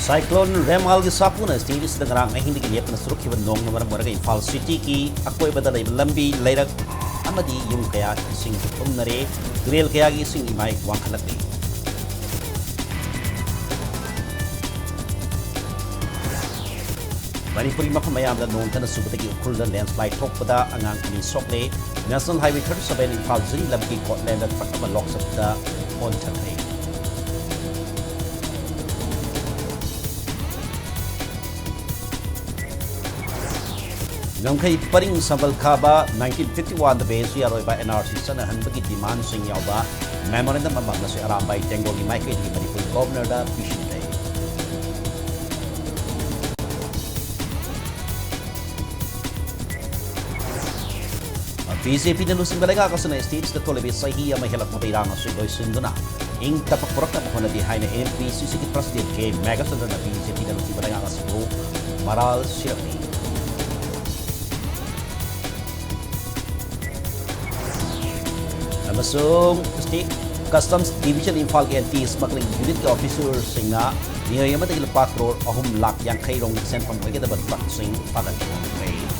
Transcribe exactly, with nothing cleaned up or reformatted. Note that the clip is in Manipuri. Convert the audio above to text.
Cyclone Remalꯒꯤ ꯁꯥꯐꯨꯅ state ꯑꯁꯤꯗ ꯉꯔꯥꯡ ꯑꯍꯤꯡꯗꯒꯤ ꯂꯦꯞꯇꯅ ꯆꯨꯔꯛꯈꯤꯕ ꯅꯣꯡꯅ ꯃꯔꯝ ꯑꯣꯏꯔꯒ ꯏꯝꯐꯥꯜ cityꯒꯤ ꯑꯀꯣꯏꯕꯗ ꯂꯩꯕ ꯂꯝꯕꯤ, ꯂꯩꯔꯛ ꯑꯃꯗꯤ ꯌꯨꯝ ꯀꯌꯥ ꯏꯁꯤꯡ ꯊꯨꯝꯅꯔꯦ꯫ ꯇꯨꯔꯦꯜ ꯀꯌꯥꯒꯤ ꯏꯁꯤꯡ ꯏꯃꯥꯏ ꯋꯥꯡꯈꯠꯂꯛꯂꯤ꯫ ꯃꯅꯤꯄꯨꯔꯒꯤ ꯃꯐꯝ ꯑꯌꯥꯝꯕꯗ ꯅꯣꯡ ꯀꯟꯅ ꯆꯨꯕꯗꯒꯤ ꯎꯈ꯭ꯔꯨꯜꯗ landslide ꯊꯣꯛꯄꯗ ꯑꯉꯥꯡ ꯑꯅꯤ ꯁꯣꯛꯂꯦ꯫ National Highway thirty seven Imphal ꯖꯤꯔꯤ ꯂꯝꯒꯤ ꯀꯣꯠꯂꯦꯟꯗ truck ꯑꯃ ꯂꯣꯛꯆꯠꯄꯗ ꯑꯣꯟꯊꯈ꯭ꯔꯦ꯫ ꯉꯝꯈꯩ ꯄꯔꯤꯡ ꯁꯝꯕꯜ ꯈꯥꯕ nineteen fifty one ꯗ base ꯌꯥꯔꯣꯏꯕ NRC ꯆꯠꯅꯍꯟꯕꯒꯤ demandꯁꯤꯡ ꯌꯥꯎꯕ memorandum ꯑꯃ ꯉꯁꯤ ꯑꯔꯥꯝꯕꯥꯏ ꯇꯦꯡꯒꯣꯜꯒꯤ ꯃꯥꯏꯀꯩꯗꯒꯤ ꯃꯅꯤꯄꯨꯔ Governorꯗ ꯄꯤꯁꯤꯟꯈ꯭ꯔꯦ꯫ BJPꯅ ꯂꯨꯆꯤꯡꯕ ꯂꯩꯉꯥꯛ ꯑꯁꯤꯅ stateꯁꯤꯗ ꯊꯣꯛꯂꯤꯕ ꯆꯍꯤ ꯑꯃ ꯍꯦꯜꯂꯛꯄꯗ ꯏꯔꯥꯡ ꯑꯁꯤ ꯂꯣꯏꯁꯤꯟꯗꯨꯅ ꯏꯪ ꯇꯞꯄ ꯄꯨꯔꯛꯅꯕ ꯍꯣꯠꯅꯔꯤ ꯍꯥꯏꯅ MPCCꯒꯤ president K ꯃꯦꯘꯆꯟꯗ꯭ꯔꯅ BJPꯅ ꯂꯨꯆꯤꯡꯕ ꯂꯩꯉꯥꯛ ꯑꯁꯤꯕꯨ ꯃꯔꯥꯜ ꯁꯤꯔꯛꯂꯤ꯫ ꯑꯃꯁꯨꯡ State Customs Division ꯏꯝꯐꯥꯜꯒꯤ anti smuggling unitꯀꯤ officerꯁꯤꯡꯅ ꯃꯤꯑꯣꯏ ꯑꯃꯗꯒꯤ ꯂꯨꯄꯥ ꯀ꯭ꯔꯣꯔ ꯑꯍꯨꯝ ꯂꯥꯈ ꯌꯥꯡꯈꯩ ꯔꯣꯝꯒꯤ ꯁꯦꯟꯐꯝ ꯑꯣꯏꯒꯗꯕ truckꯁꯤꯡ ꯐꯥꯒꯠꯄ ꯉꯝꯈ꯭ꯔꯦ꯫